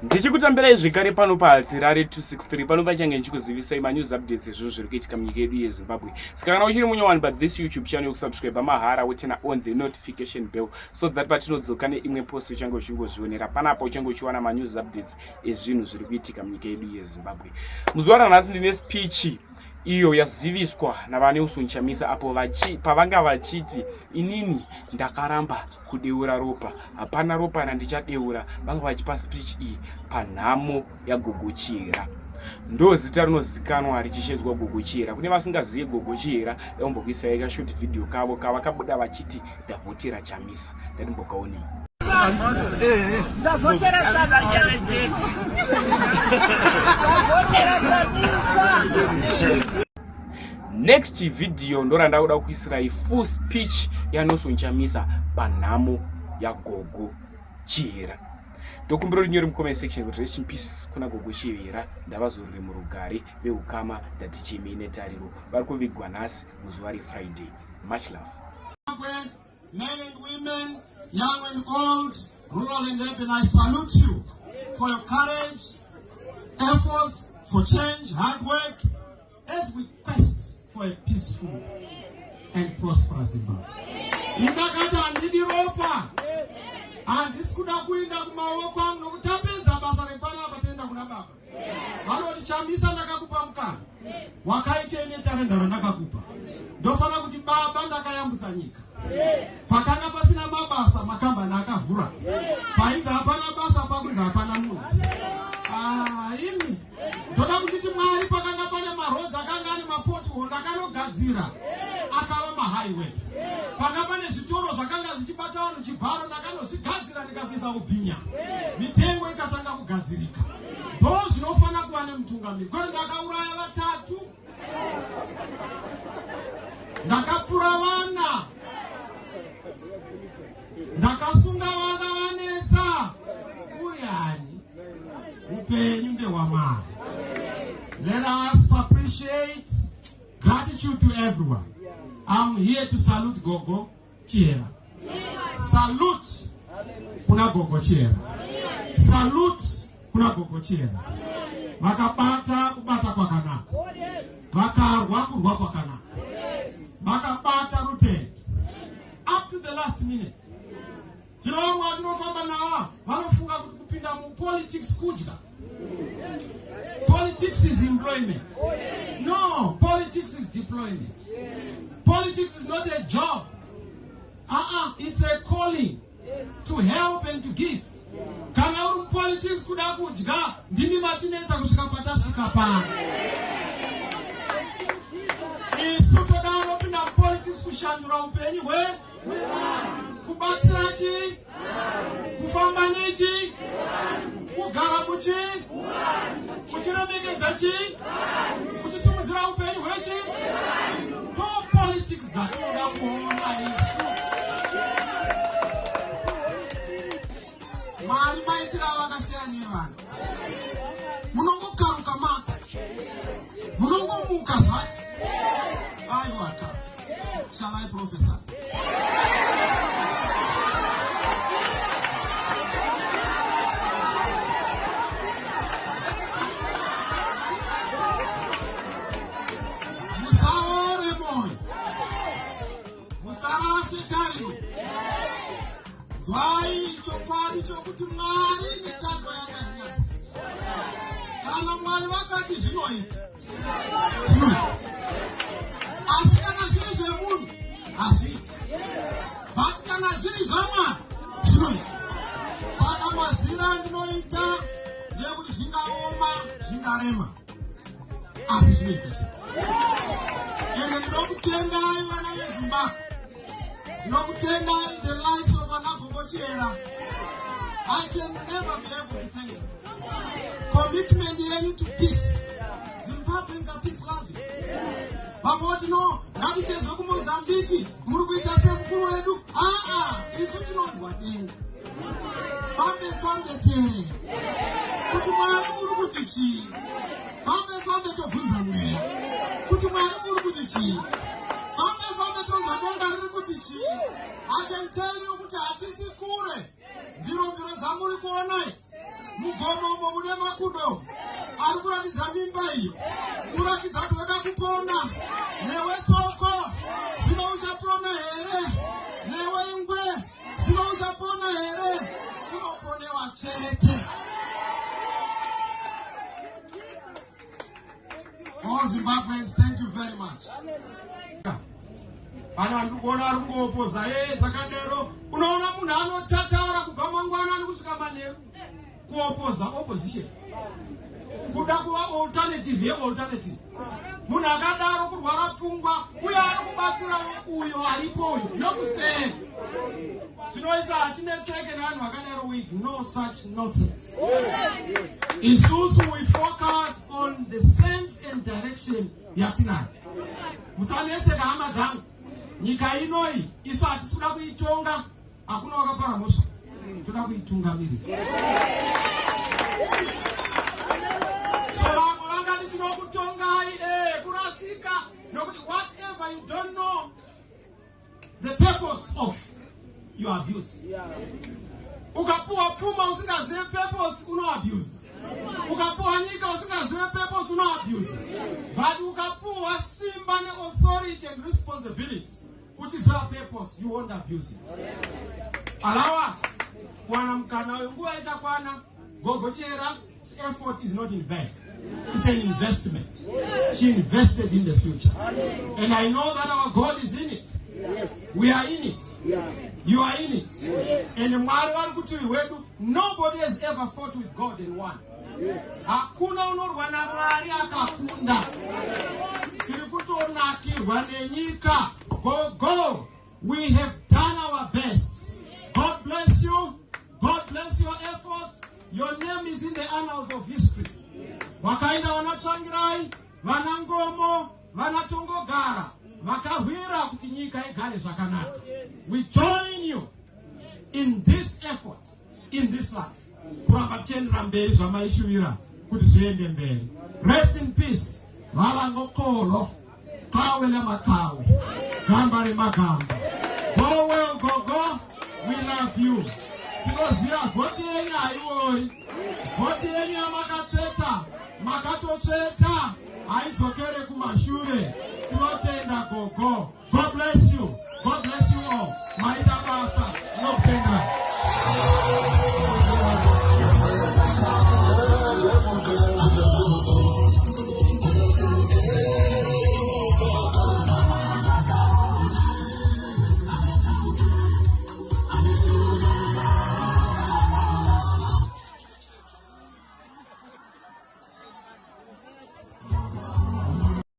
Ndichikutambirai zvekare pano paHatirare 263 pano pachange ndichikuzivisai manews updates ezvinhu zviri kuitika munyika yedu yeZimbabwe. Saka kana uchiri munyowani pa this YouTube channel yokusubscribe mahara woturn on the notification bell so that patinodzoka neimwe post uchange uchingozvionera panapa uchange uchiwana manews updates ezvinhu zviri kuitika munyika yedu yeZimbabwe. Muzuva ranhasi ndine speech iyo yaziviswa naVaNelson Chamisa apo vachi, pavanga vachiti inini ndakaramba kudeura ropa hapana ropa randichadeura vanga vachipa speech iyi panhamo yaGogo Chihera. Ndo zita rinozikanwa richishedzwa Gogo Chihera. Kune vasingazive Gogo Chihera dakumbokuisai ka short video kavo kavakabuda vachiti ndavhotera Chamisa. Ndatimbokaonei. Ndavhotera Chamisa. Ndavhotera Chamisa. Next video ndorandakuda kuisirai full speech yaNelson Chamisa panhamo yaGogo Chihera. Ndokumbira kuti nyore mucomment section kuti rest in peace kuna Gogo Chihera, ndavazorore murugare veukama ndatichemei netariro vari kuvigwa nhasi muzuva reFriday. Much love. Men and women, young and old, rural and urban, I salute you for your courage, efforts for change, hard work, as we quest for a peaceful and prosperous Zimbabwe. Ndakati handidi ropa, handisi kuda kuinda kumaoko angu nokuti tapedza basa repanapa toenda kuna baba. Vanoti Chamisa ndakakupa mukana, wakaitei netarenda randakakupa? Ndofanira kuti baba ndakayambutsa nyika. Pakanga pasina mabasa, makambani akavhura. Painzi hapana basa, pakunzi hapana munhu. Ah, imi ndoda kunditi Mwari, pakanga pane maroads akanga ane mapothole, ndakanogadzira akava mahighway. Panga pane zvitoro zvakanga zvichibata vanhu chibharo, ndakanozvigadzira ndikabvisa ubhinya, mitengo ikatanga kugadzirika. Ndo zvinofanira kuva nemutungamiri. Kwete ndakauraya vatatu, ndakapfura vana, ndakasunga vana vanetsa. Uri ani? Upenyu ndehwaMwari. Let us appreciate gratitude to everyone. I'm here to salute Gogo Chihera. Salute kuna Gogo Chihera. Salute kuna Gogo Chihera. Vakabata kubata kwakanaka. Vakarwa kurwa kwakanaka. Vakabata rutendo up to the last minute. Zvino vamwe vatinofamba navo vanofunga kuti kupinda mupolitics kudya. Politics is employment. No, politics is deployment. Politics is not a job. Uh-uh, it's a calling to help and to give. Kana uri mupolitics kuda kudya, ndimi matinetsa kusvika patasvika pano. Isu toda vanopinda mupolitics kushandura upenyu hwe kubatsira chii, kufamba nechi, kugara muchi, kuchiremekedza chii, kuchisimudzira upenyu hwechi. Ndo politics dzatinoda kuona isu. Mwari maitira vakasiyana nevanhu. Munongokaruka mati, munongomuka zvati. Aiwa ka, shall I prophesy? Musaore moyo, musarase tariro. Nzwai chokwadi chokuti Mwari netariro yake hainyadzisi. Kana Mwari vakati zvinoita, zvinoita. Asi kana zviri zvemunhu hazviiti. But kana zviri zvaMwari zvinoita. Saka mazira andinoita ndeyekuti zvingaoma, zvingarema, asi zvinoita chete. Ende ndinokutendai vana veZimbabwe. Ndinokutendai the likes of ana Gogo Chihera. I can never be able to thank you. Commitment yenyu to peace. Zimbabweans are peace loving. Vamwe voti no, ngatitezwe kuMozambique, muri kuita semukuru wedu. Aa, isu tinonzwa denga. Fambe fambe tere. Kuti Mwari muri kuti chii? Fambe fambe tobvunza mweya. Kuti Mwari muri kuti chii? Fambe fambe tonzwa denga riri kuti chii? I can tell you kuti hatisi kure. Mviro mviro dzamuri kuona idzi. Mugomomo mune makudo ari kuratidza mimba iyo, kurakidza kuti wada kupona. Newe tsoko, zvino uchapona here? Newe ingwe, zvino uchapona here? Kunoponewa chete. All Zimbabweans, thank you very much. Pane vari kuona vari kungopoza ye zvakadero. Unoona munhu anotatara kubva mangwanani kusvika manheru kuopoza opposition, kuda kuva alternative yealternative. Munhu akadaro kurwara pfungwa, uye ari kubatsira uyo aripo uyo nokuseri. Zvinoisa hatinetseke nevanhu vakadaro. We ignore such nonsense. Isusu we focus on the sense and direction yatinayo. Musanetseka, hama dzangu. Nyika inoi isu hatisi kuda kuitonga, hakuna wakapara mhosva, toda kuitungamirira. So vamwe vangati tinokutongai, kurasika, nokuti whatever you don't know the purpose of, you abuse. Ukapuwa pfuma usingazive purpose, unoabuse. Ukapuwa nyika usingazive purpose, unoabuse. But ukapuwa simba neauthority and responsibility uchiziva purpose, you won't abuse it. Allow us kuwana mukana uyu, nguva ichakwana. Gogo Chera effort is not in vain. It's an investment. She invested in the future and I know that our God is in it. We are in it, you are in it, and Mwari vari kutivi rwedu. Nobody has ever fought with God and won. Hakuna unorwa naMwari akakunda. Tiri kutonakirwa nenyika. Go, go. We have done our best. God bless you. God bless your efforts. Your name is in the annals of history. Vakaenda vana Tsvangirai, vana Ngomo, vana Tongogara, vakarwira kuti nyika igare zvakanaka. We join you in this effort, in this life, kuramba tichiendera mberi zvamaishuvira kuti zviende mberi. Rest in peace, valangoxolo, qhawe lamaqhawe, gamba remagamba. Go well, Gogo. We love you. Tinoziva vhoti yenyu haiori. Vhoti yenyu yamakatsveta, makatotsveta, haidzokere kumashure. Tinotenda, Gogo. God bless you. God bless you all. Maita basa.